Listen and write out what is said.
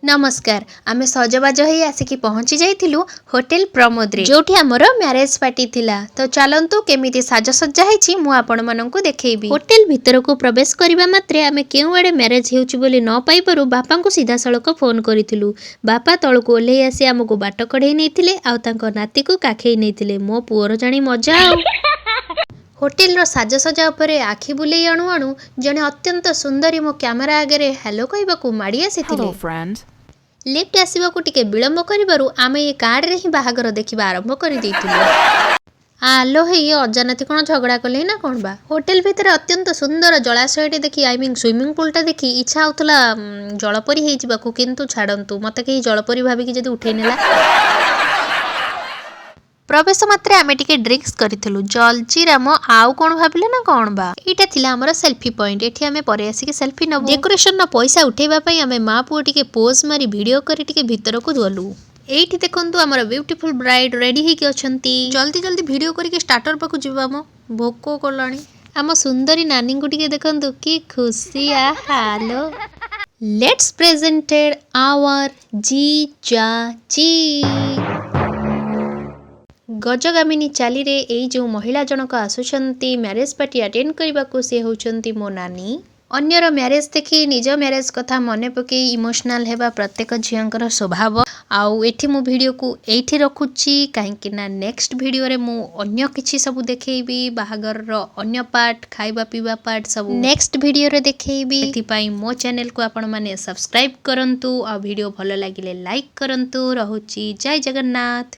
ନମସ୍କାର। ଆମେ ସଜବାଜ ହେଇ ଆସିକି ପହଞ୍ଚି ଯାଇଥିଲୁ ହୋଟେଲ ପ୍ରମୋଦରେ, ଯୋଉଠି ଆମର ମ୍ୟାରେଜ ପାର୍ଟି ଥିଲା। ତ ଚାଲନ୍ତୁ, କେମିତି ସାଜସଜ୍ଜା ହେଇଛି ମୁଁ ଆପଣମାନଙ୍କୁ ଦେଖେଇବି। ହୋଟେଲ ଭିତରକୁ ପ୍ରବେଶ କରିବା ମାତ୍ରେ ଆମେ କେଉଁଆଡ଼େ ମ୍ୟାରେଜ ହେଉଛି ବୋଲି ନ ପାଇବାରୁ ବାପାଙ୍କୁ ସିଧାସଳଖ ଫୋନ କରିଥିଲୁ। ବାପା ତଳକୁ ଓହ୍ଲେଇ ଆସି ଆମକୁ ବାଟ କଢ଼େଇ ନେଇଥିଲେ ଆଉ ତାଙ୍କ ନାତିକୁ କାଖେଇ ନେଇଥିଲେ। ମୋ ପୁଅର ଜାଣି ମଜା। ଆଉ ହୋଟେଲର ସାଜସଜା ଉପରେ ଆଖି ବୁଲେଇ ଆଣୁ ଆଣୁ ଜଣେ ଅତ୍ୟନ୍ତ ସୁନ୍ଦରୀ ମୋ କ୍ୟାମେରା ଆଗରେ ହ୍ୟାଲୋ କହିବାକୁ ମାଡ଼ି ଆସିଥିଲେ। Hello, friend. Lift ଆସିବାକୁ ଟିକେ ବିଳମ୍ବ କରିବାରୁ ଆମେ ଏ କାର୍ଡରେ ହିଁ ବାହାଘର ଦେଖିବା ଆରମ୍ଭ କରିଦେଇଥିଲୁ। ଆଲୋ ହେଇ, ଅଜାନାତି କ'ଣ ଝଗଡ଼ା କଲେ ନା କ'ଣ ବା? ହୋଟେଲ ଭିତରେ ଅତ୍ୟନ୍ତ ସୁନ୍ଦର ଜଳାଶୟଟି ଦେଖି, I mean swimming ପୁଲଟା ଦେଖି ଇଚ୍ଛା ହେଉଥିଲା ଜଳପରି ହେଇଯିବାକୁ। କିନ୍ତୁ ଛାଡ଼ନ୍ତୁ, ମୋତେ କେହି ଜଳପରି ଭାବିକି ଯଦି ଉଠେଇ ନେଲା। ପ୍ରବେଶ ମାତ୍ରେ ଆମେ ଟିକେ ଡ୍ରିଙ୍କସ୍ କରିଥିଲୁ। ଜଲଜିରା ମ, ଆଉ କ'ଣ ଭାବିଲେ ନା କ'ଣ ବା? ଏଇଟା ଥିଲା ଆମର ସେଲ୍ଫି ପଏଣ୍ଟ। ଏଠି ଆମେ ପରେ ଆସିକି ସେଲ୍ଫି ନେବୁ। ଡେକୋରେସନର ପଇସା ଉଠେଇବା ପାଇଁ ଆମେ ମା ପୁଅ ଟିକେ ପୋଜ୍ ମାରି, ଭିଡ଼ିଓ କରି ଟିକେ ଭିତରକୁ ଗଲୁ। ଏଇଠି ଦେଖନ୍ତୁ, ଆମର ବ୍ୟୁଟିଫୁଲ୍ ବ୍ରାଇଡ୍ ରେଡି ହେଇକି ଅଛନ୍ତି। ଜଲ୍ଦି ଜଲ୍ଦି ଭିଡ଼ିଓ କରିକି ଷ୍ଟାର୍ଟର ପାଖକୁ ଯିବା ମ, ଭୋକ କଲାଣି। ଆମ ସୁନ୍ଦରୀ ନାନୀଙ୍କୁ ଟିକେ ଦେଖନ୍ତୁ, କି ଖୁସି। Hello, let's presented hour ଜିଜାଜି। ଗଜଗାମିନୀ ଚାଲିରେ ଏଇ ଯେଉଁ ମହିଳା ଜଣକ ଆସୁଛନ୍ତି ମ୍ୟାରେଜ୍ ପାର୍ଟି ଆଟେଣ୍ଡ କରିବାକୁ, ସେ ହେଉଛନ୍ତି ମୋ ନାନୀ। ଅନ୍ୟର ମ୍ୟାରେଜ୍ ଦେଖି ନିଜ ମ୍ୟାରେଜ୍ କଥା ମନେ ପକେଇ ଇମୋସନାଲ୍ ହେବା ପ୍ରତ୍ୟେକ ଝିଅଙ୍କର ସ୍ୱଭାବ। ଆଉ ଏଠି ମୁଁ ଭିଡ଼ିଓକୁ ଏଇଠି ରଖୁଛି, କାହିଁକି ନା ନେକ୍ସଟ ଭିଡ଼ିଓରେ ମୁଁ ଅନ୍ୟ କିଛି ସବୁ ଦେଖେଇବି। ବାହାଘରର ଅନ୍ୟ ପାର୍ଟ, ଖାଇବା ପିଇବା ପାର୍ଟ ସବୁ ନେକ୍ସଟ ଭିଡ଼ିଓରେ ଦେଖେଇବି। ଏଥିପାଇଁ ମୋ ଚ୍ୟାନେଲକୁ ଆପଣମାନେ ସବସ୍କ୍ରାଇବ୍ କରନ୍ତୁ ଆଉ ଭିଡ଼ିଓ ଭଲ ଲାଗିଲେ ଲାଇକ୍ କରନ୍ତୁ। ରହୁଛି, ଜୟ ଜଗନ୍ନାଥ।